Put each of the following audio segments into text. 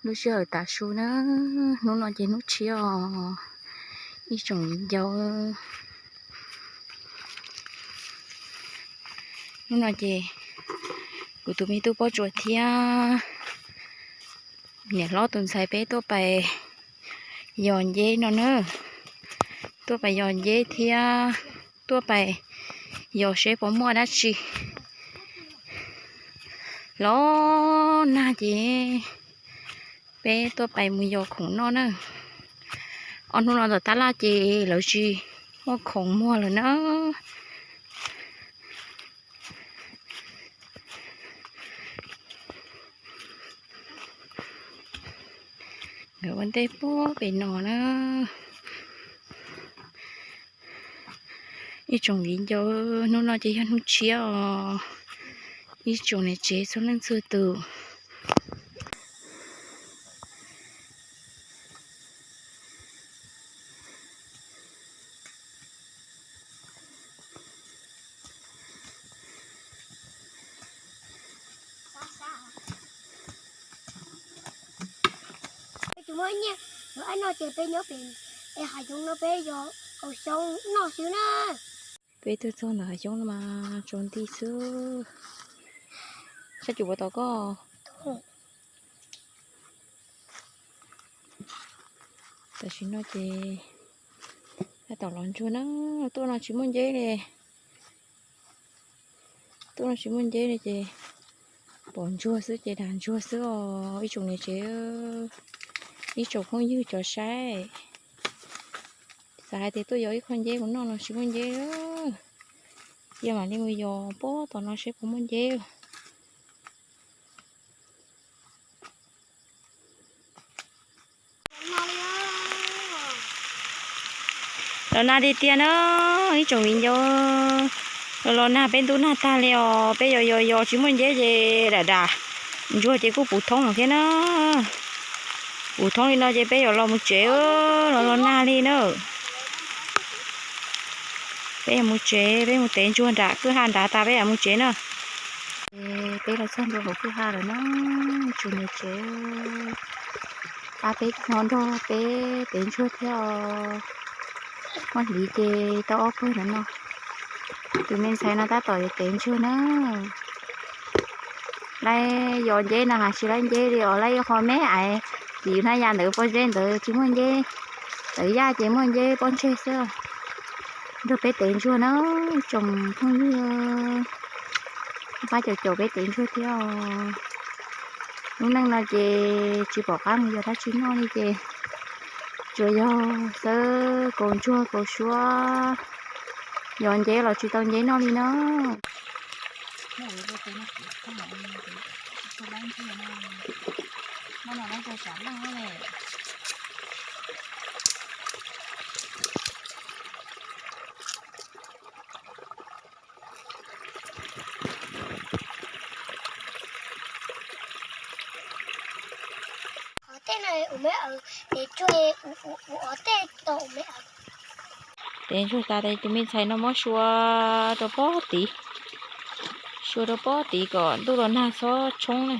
Lub sij hawm tav su na, hnub no ces hnub tshiab os, ib tsoom viv ncaus. Hnub no ces kuv tus me tub Pob Tsuas thiab niam hlob tus ntxhais peb tuaj pais yos nceb no na, tuaj pais yos nceb thiab tuaj pais yos seb puas muaj dab tsi. Los nag ces peb tuaj pais mus yos khoom noj na. Ob hnub no tom tab laj ces lawv tsis muaj khoom muag lawm na. Nkawd ua ntej puag pem no na. Ib tsoom viv ncaus, hnub no ces yog hnub tshiab os, ib tsoom niam tsev txhua leej txhua tus. Peb tsis muaj nyiaj, lawv ab no ces peb nyob pem es hav zoov no peb yos kaus xyoob noj xwb na. Peb tuaj txog ntawm hav xyoob no mas tsaus nti xwb. Saib tsuas puas tau koj. Tam sim no ces tab tom los ntsuag na, tuaj no tsis muaj nceb li. Tuaj no tsis muaj nceb li ces pom ntsuag xwb ces dag ntsuag xwb os ib tsoom niam tsev, ib tsoom phooj ywg cov saib. Xav hais tias tuaj yos ib qho nceb mus noj no tsis muaj nceb, cia mam li mus yos puag tom no seb puas muaj nceb. Los nag tiag tiag na, ib tsoom viv ncaus, los los nag peb ntub nag tag li os, peb yos yos yos tsis muaj nceb ces dam dam, ntsuag ces kuj puv thoob thiab na. Puv thoob li no ces peb yuav los mus tsev, los los nag li na. Peb yuav mus tsev, peb mus tev ntsuag nram kwj ha nrad tas peb yuav mus tsev na. Peb los txog ntua hauv kwj ha lawm na, tsis mus tsev. Pab peb ho nrog peb tev ntsuag thiab os. Muaj hliv ces tau ob pawg no no. Tus me ntxhais no tab tom yuav tev ntsuag na. Laib yos nceb no has tsis laib nceb li os, laib ib qho me aiv tim hnab ya ntawd pob zeb ntawd tsis muaj nceb, tawv yaj ces muaj nceb pob ntseg xwb. Nrog peb tev ntsuag na, tsoom phooj ywg, pab caum caum peb tev ntsuag thiab os. Lub neej no ces tsis pom qab mus yos dab tsi noj li ces tsuas yog xawb kaus ntsuag kaus suab, yos nceb los tsis tau nceb noj li na. Tev ntsuag tas ces tus me ntxhais no muab sua rau pob tid, sua rau pob tid kom ntuj los nag txhob tshoob na.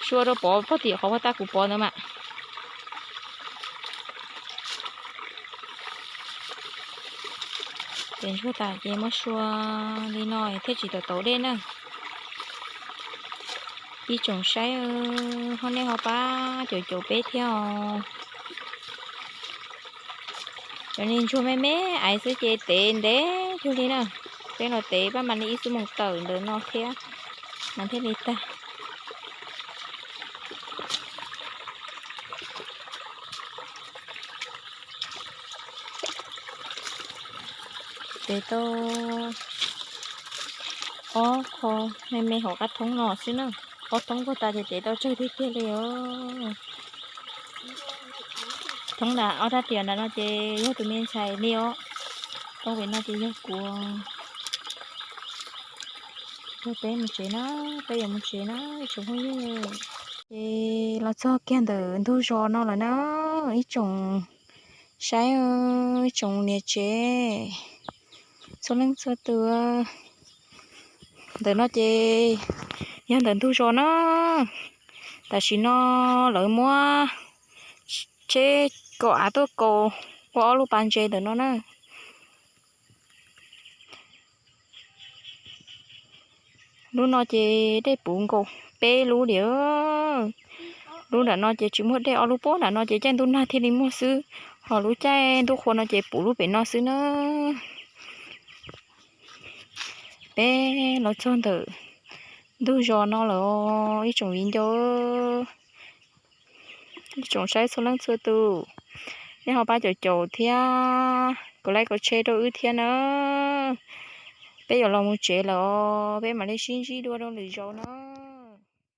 Sua rau pov pob tim qhov uas tab kuv pov ntawd mas. Tev ntsuag tas ces muab sua li no thiaj tsis tau tauv dej na. Ib tsoom saib, ho nej ho pab caum caum peb thiab os. Cov niag ntsuag me me aiv xwb ces tev ntev cuag li na. Peb los tev pab mam li ib xuab moos tawm ntawm no thiab mas thiaj li tag. Tev tau ob qho me me hauv qab thoob no xwb na. Ob thoob puag ta ces tev tau tsawg tiag tiag li os. Thoob nram ob rab riam nram no ces yog tus me ntxhais li os. Thoob pem no ces yog kuv. Nrog peb mus tsev na, peb yuav mus tsev na ib tsoom phooj ywg. Ces los txog kiag ntawm ntug zos no lawm na, ib tsoom saib, ib tsoom niam tsev, txhua leej txhua tus. Ntawm no ces yog ntawm ntug zos na, Tam sim no lawv muab tsheb kaum av tuaj kaus ua ob lub pas ntses ntawm no na. Lub no ces dej puv nkaus peb lub li. Lub nram no ces tsis muaj dej, ob lub puag nram no ces caij ntuj nag thiaj li muaj xwb, ho lub caij ntuj qhua no ces puv lub pem no xwb na. Peb los txog ntawm ntug zos no lawm os ib tsoom viv ncaus, ib tsoom saib txhua leej txhua tus, nej ho pab caum caum thiab, kuv like kuv share rau wb thiab na. Peb yuav los mus tsev lawm os, peb mam li sib ntsib dua rau lwm zaus na.